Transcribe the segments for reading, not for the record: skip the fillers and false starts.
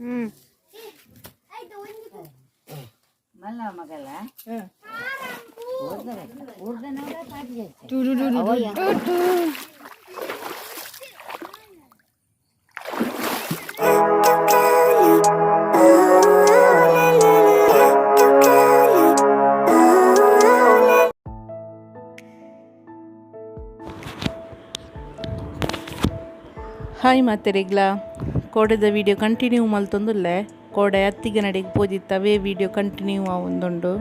ಹ್ಮ್. ಟು ಟು. ಹಾಯ್ ಮಾತೆರೆಗ್ಲ, ಕೋಡೆದ ವಿಡಿಯೋ ಕಂಟಿನ್ಯೂ ಮಲ್ತೊಂದುಲ್ಲೆ. ಕೋಡೆ ಅತ್ತಿಗೆ ನಡೆಗೆ ಪೋದಿತ್ತು, ಅವೇ ವಿಡಿಯೋ ಕಂಟಿನ್ಯೂ ಆವೊಂದುಂಡು.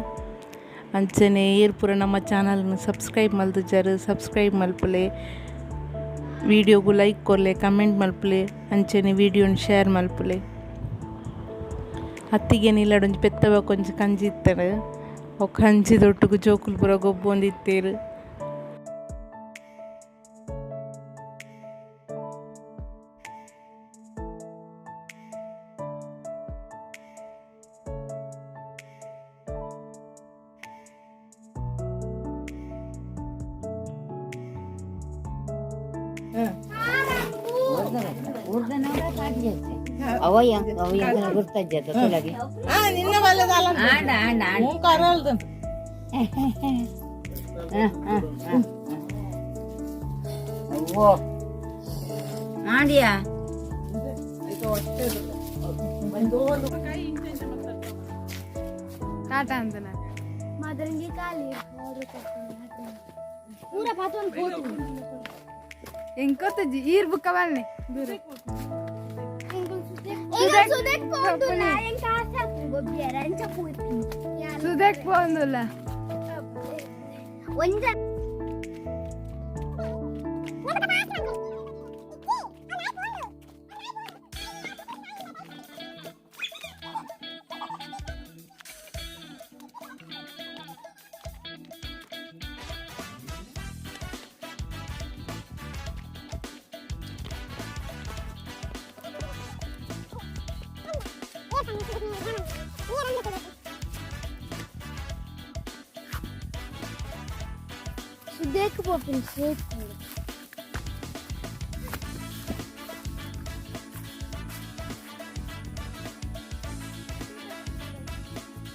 ಅಂಚನೆ ಏರ್ಪುರ ನಮ್ಮ ಚಾನಲ್ನ ಸಬ್ಸ್ಕ್ರೈಬ್ ಮಲ್ದುಜಾರು, ಸಬ್ಸ್ಕ್ರೈಬ್ ಮಲ್ಪುಲೆ, ವಿಡಿಯೋಗು ಲೈಕ್ ಕೊರ್ಲೆ, ಕಮೆಂಟ್ ಮಲ್ಪುಲೆ, ಅಂಚನೆ ವಿಡಿಯೋನ ಶೇರ್ ಮಲ್ಪುಲೆ. ಅತ್ತಿಗೆ ನಿಲ್ಲಡೊಂಜಿ ಪೆತ್ತವ ಕೊಂಚ ಕಂಜಿ ಇತ್ತರು, ಅವು ಕಂಜಿದೊಟ್ಟುಗು ಜೋಕುಲು ಪೂರ ಗೊಬ್ಬೊಂದಿತ್ತೇರು. ಮಾಡಿಯಾ. ಟಾಟಾ ಅಂತ ನಾನು. ಮದರಂಗಿ ಖಾಲಿ. ಪೂರ ಪಾತೊಂದು ಪೋತು. ಎಂಕೊತ್ತಜ್ಜಿ ಈರ್ ಬುಕ್ಕ ಬಲ್ನೆ ದೂರ. ಸುದೆಕ್ ಪೋಂದುಲ್ಲ, ಎಂಕ ಆಸೆ ಆಪುಂಡು ಗೊಬ್ಬಿಯರ ಅಂಚ ಪೋಪಿ. ಸುದೆಕ್ ಪೋಂದುಲ್ಲ. ಒಂಜ ಸುದೇಕ್ ಪೋಪಿನ ಸುದೇಕ್.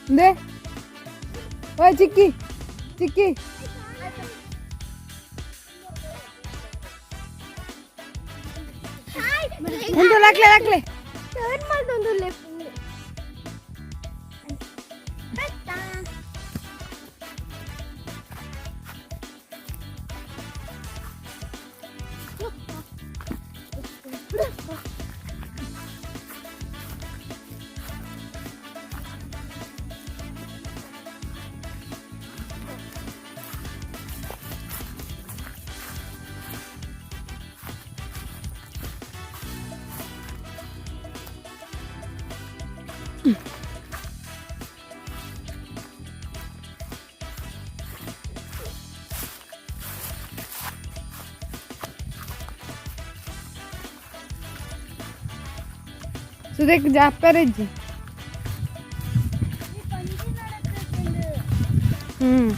ಇಂದೆ ಓ ಚಿಕ್ಕಿ ಚಿಕ್ಕಿ. ಉಂಟು, ಲಾಕ್ಲೆ ಲಾಕ್ಲೆ. ಟರ್ನ್ ಮಾಡ್ದೊಂದು. ಸುದೆಕ್ ಜಾಪರೆಜ್ಜಿ. ಹ್ಮ್.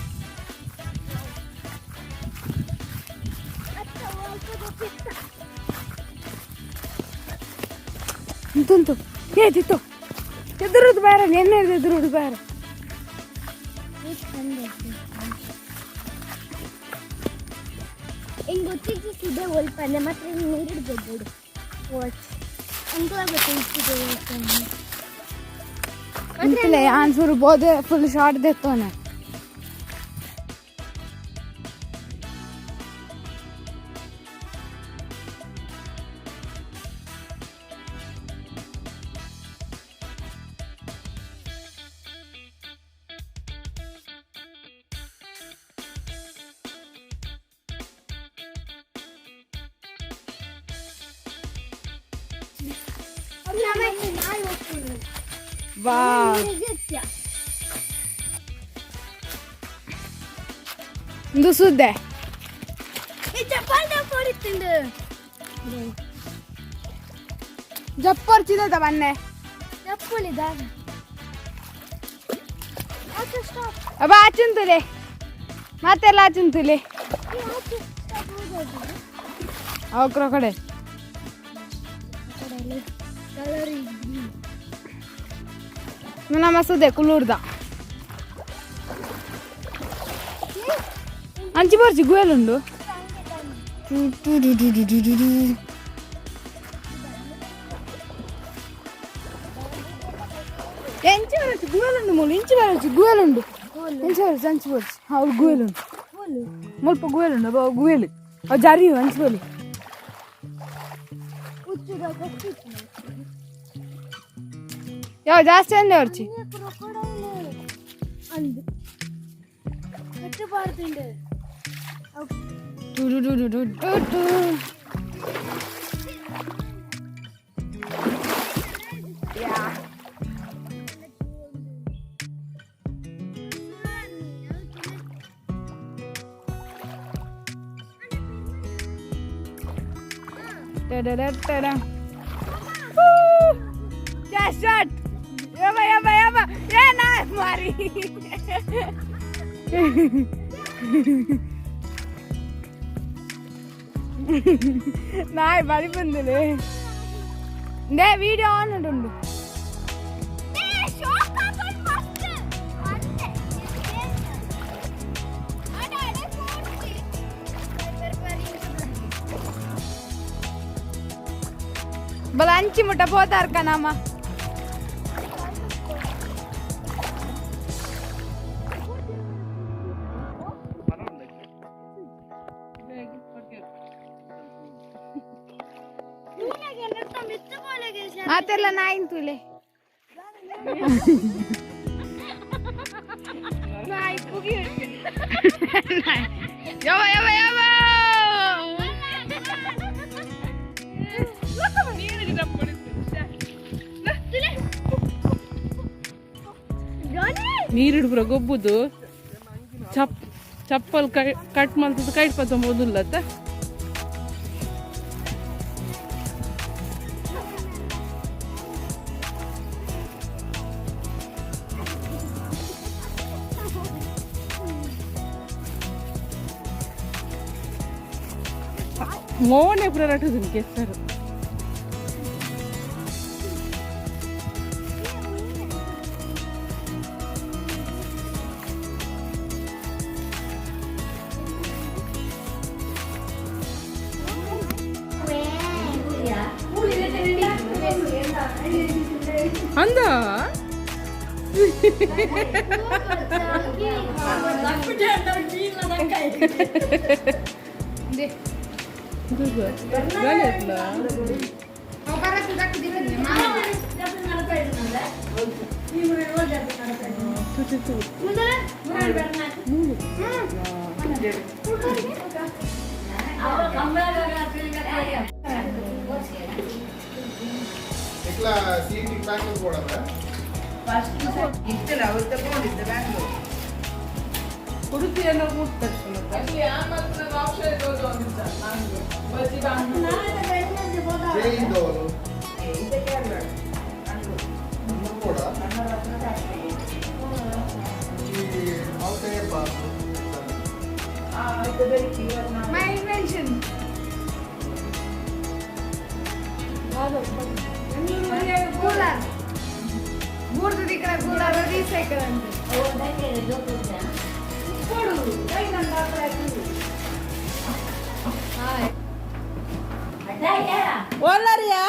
ಉಂಟುಂಟು ಏತಿತ್ತು ಎದುರುದು ಬಾರ, ನಿನ್ನೆ ಎದುರುದು ಬಾರ. ಹೆಂಗ್ ಗೊತ್ತಿದ್ದು ಸುದೆ ಒಲ್ಪಂದೆ ಮಾತ್ರ ನೀರಿಡ್ ಗೊಬ್ಬಡು ವಾಚ್ ಅಂಕಲ ಗೊತ್ತಿದ್ದು ಒಲ್ಪಂದೆ. ಇಂತಲೇ ಆನ್ಸರ್ ಬೋದೆ ಫುಲ್ ಶಾರ್ಟ್ ದೆತ್ತೋನೆ. ವಾ, ಇಂದು ಸುದ್ದೆ. ಜಪ್ಪರ್ಚಿದ ಬನ್ನೆ. ಅಬ್ಬ ಆಚುಂತುಲೆ, ಮತ್ತೆಲ್ಲ ಆಚುಂತುಲೆ. ಅವು ಕ್ರೊಕಡೆ. Crocodile colour is green. ನಮ್ಮ ಸುದೆ ಕುಲ್ಲೂರ್ದ ಅಂಚಿ ಬರ್ಚಿ ಗುವೆಲುಂಡು. ಟು to to to to to to. ಎಂಚಿ ಬರಚಿ ಗುವೆಲುಂಡು ಮೂಲು. ಇಂಚಿ ಬರಚಿ ಗುವೆಲುಂಡು. ಇಂಚಿ ಬರಚಿ, ಅಂಚಿ ಬರಚಿ. ಅವ್ರು ಗುವೆಲುಂಡು ಮುಲ್ಪ, ಗುವೆಲುಂಡು. ಅಬ್ಬ ಗುವೆಲು ಅವು ಜಾರಿ ಅಂಚಿ ಬಲಿ. ಯಾವ ಜಾಸ್ತಿ ಅಂದೆ ವರ್ಚಿ. ಕ್ರೊಕೊಡೈಲ್ ಅಂದು ಕಟ್ಟಬಾರ್ದುಂಡು. To to to to to to to. Yeah. Ta-da-da-da-da. Woo! Yeah, shot! Yabba, yabba, yabba! Yeah, nice, Mari! ನಾಯಿ ಬರಿ ಬಂದಿಲ್ಲ. ನೇ ವಿಡಿಯೋ ಆನ್ ಉಂಟು. ಬಲ ಅಂಚಿ ಮುಟ್ಟ ಪೋತಾರ್ ಕಣಮ್ಮ. ಮಾತೆಲ್ಲ ನಾಯಿನ್ ತುಲೆ ನಾಯಿ ಪುಗಿ. ಯಾವ ಯಾವ ಯಾವ. ನೀರಿಡ್ಬ್ರ ಗೊಬ್ಬುದು ಚಪ್ ಚಪ್ಪಲ್ ಕೈ ಕಟ್ ಮಲ್ತದ್ದು ಕೈಟ್ ಪತ್ತೊಂಬುದಿಲ್ಲತ್ತ. ಮೋನೆ ಪೂರ ರಟ್ಟುದು ಕೆಸರು. ಅಂದ. ಎಕ್ಲ ಸೀಟಿಗೆ ಬ್ಯಾಂಕ್ ಕೊಡಲ್ಲ. ಉಡುಪಿಯನ್ನು ತಕ್ಷಣ. ಜೈದವರು ಕೂಡ ಈ ಔಟೇ ಬಾರ್ದು. My invention. Cooler ಬೂರ್ದು ದಿಕ್ಕನ ಕೂಲರ್ ರೀಸೈಕಲ್ ಅಂತ. ಕೊಡು. ಓಲಾರಿಯಾ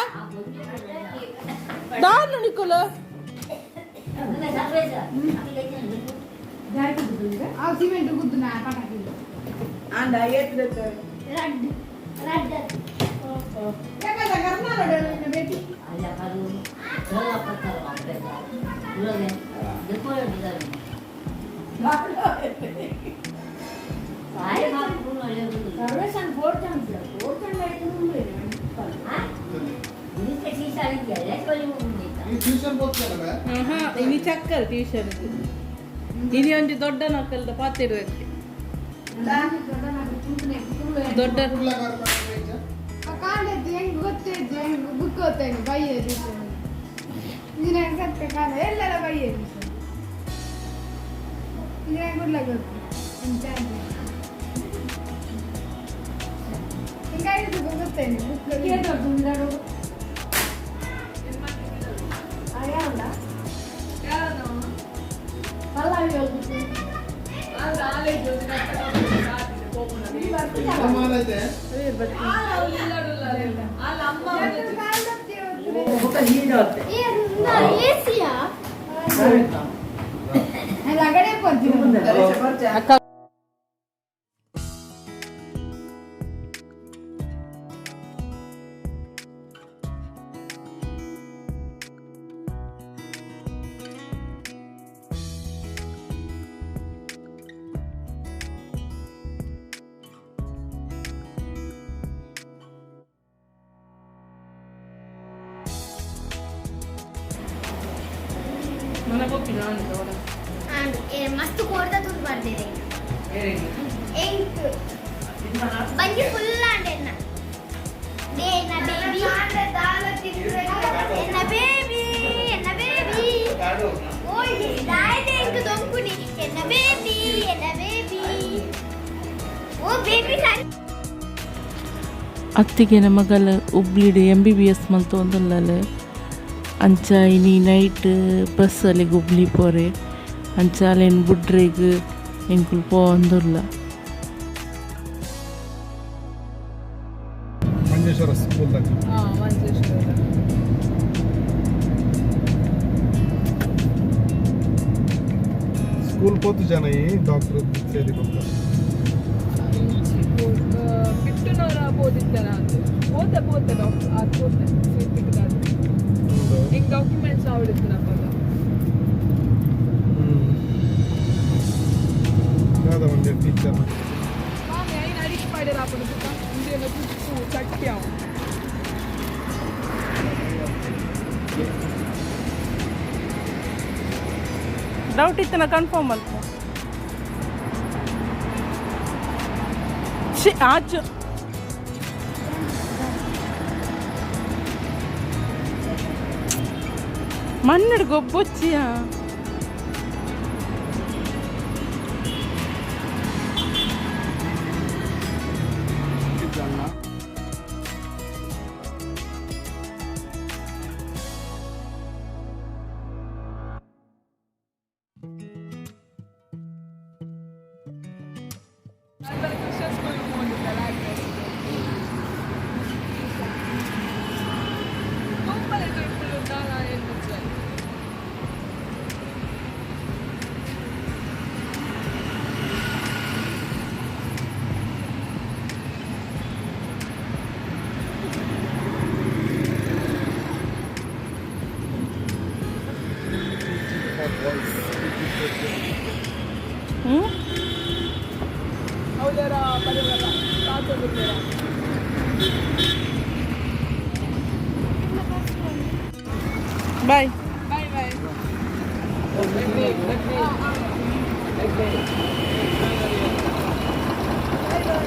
ದಾನ್ ನಿಕ್ಕುಲು. ಆ ಸಿಮೆಂಟ್ ಗುದ್ದು ನಾ ಪಟಾಕಿ. ರಡ್ ರಡ್. ಬೇಟಿ. ಈ ಟ್ಯೂಷನ್ ಹೋಗ್ತಾನಲ್ಲ. ಇನಿ ಚಕ್ಕರ್ ಟ್ಯೂಷನ್. ಇನಿ ಒಂಜಿ ದೊಡ್ಡ ನಕ್ಕಲ್ದ ಪಾತಿರ್ಬೇಕು ದೊಡ್ಡ. ಕಾಂಡದ್ದು ಹೆಂಗ್ ಗೊತ್ತಿದ್ದು, ಹೆಂಗ್ ಬುಕ್ ಓದ್ತೇನೆ ಬೈಯದು. ಇಂಜಿನಿಯರ್ ಸತ್ಯ ಕಾಲ ಎಲ್ಲರ ಬೈಯದು. ಇಂಜಿನಿಯರ್ ಗುಡ್ಲ ಗೊತ್ತು ಚಾನ್ಸ್ ಹಿಂಗಾಗಿದ್ದು ಗೊತ್ತೇನೆ ಬುಕ್. ಅಕ್ಕ ಮಸ್ತ್ ಕೋರ್ದ ತುಳು ಬರ್ದಿದೆ ಎಂಕ್ ಬಂಜಿ ಫುಲ್ ಆಂಡ್ ಎನ್ನ ಎನ್ನ ಬೇಬಿ ಎನ್ನ ಬೇಬಿ ಎನ್ನ ಬೇಬಿ ಓಯ್ ದಾಯ್ದೆ ಎಂಕ್ ದೊಂಕುನಿ ಎನ್ನ ಬೇಬಿ ಎನ್ನ ಬೇಬಿ ಓ ಬೇಬಿ ಸರಿ. ಅತ್ತಿಗೆನ ಮಗಲ್ ಹುಬ್ಳಿಡ್ ಎಂ ಬಿ ಬಿ ಎಸ್ ಮಲ್ತೊಂದುಲ್ಲಲ್ ಅಂಚ ಇನಿ ನೈಟ್ ಬಸ್ ಅಲ್ಲಿಗೆ ಹುಬ್ಳಿ ಪೋರೆ ಅಂಚ ಅಲ್ಲೇನು ಬುಡ್ರೆಗ್ ಎಂಕುಲು ಪೋವೊಂದುಲ್ಲ. ಮಂಜೇಶ್ವರ ಸ್ಕೂಲ್ದಾಗ. ಹಾಂ, ಮಂಜೇಶ್ವರ. ಸ್ಕೂಲ್ ಪೋತು ಜನ ಈ ಡಾಕ್ಟರ್ ಸೇರಿ ಬರ್ತಾರೆ. ಬಿಟ್ಟುನವರ ಬೋದಿತ್ತಲ್ಲ ಅಂತ ಹೋತೆ ಪೋತೆ ಡಾಕ್ಟರ್ ಅದು ಪೋತೆ ಸೀಟ್ ತಿಕ್ಕದಾದ ಈಗ ಡಾಕ್ಯುಮೆಂಟ್ಸ್ ಆವಡಿತ್ತು. ಯಾವ್ದ ಒಂದೇ ಟೀಚರ್. ಮಾಮಿ ಐನ್ ಅಡಿಗೆ ಮಾಡ್ಯಾರ ಅಪ್ಪನ ಇಂದೇನ ತುಪ್ಪು ಚಟ್ಟಿ ಅವು. ಡೌಟ್ ಇತ್ತನ ಕನ್ಫರ್ಮ್ ಅಲ್ಪ ಛೀ ಆಚು. ಮಣ್ಣು ಗೊಬ್ಬೊಚ್ಚಿಯಾ. Christian school ಹೋಗಿದ್ದಲ್ಲ. ತೂಪಲೆ ತೂಪಲು ದಾಲ ಏನು. ಹ್ಞೂ. ಅವಳರ ಪರಿವಾರ ತಾತೊಂದಿದ್ದೀರ. ಬಾಯ್. Bye bye.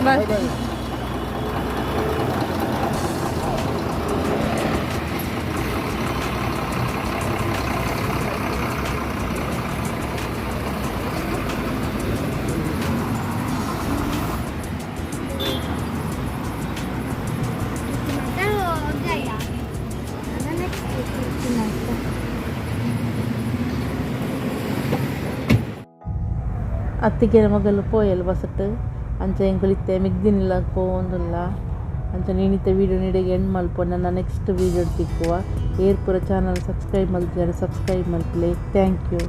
ಬಾಯ್. ಅತ್ತಿಗೆನ ಮಗಲು ಪೋಯಲ್ ಬಸಟ್ ಅಂಚ ಎಂಕುಲು ಇತ್ತೆ ಮಿಗ್ದಿನಿಲ್ಲ ಪೋವೊಂದುಲ್ಲ. ಅಂಚ ನೀನಿತ್ತೆ ವೀಡಿಯೋ ನೀಡಿಗೆ ಎಂಡ್ ಮಲ್ಪೊ. ನನ್ನ ನೆಕ್ಸ್ಟ್ ವೀಡಿಯೋ ತಿಕ್ಕುವ. ಏರ್ಪುರ ಚಾನಲ್ ಸಬ್ಸ್ಕ್ರೈಬ್ ಮಲ್ತಿದ್ದಾರೆ ಸಬ್ಸ್ಕ್ರೈಬ್ ಮಲ್ಪಲೆ. Thank you.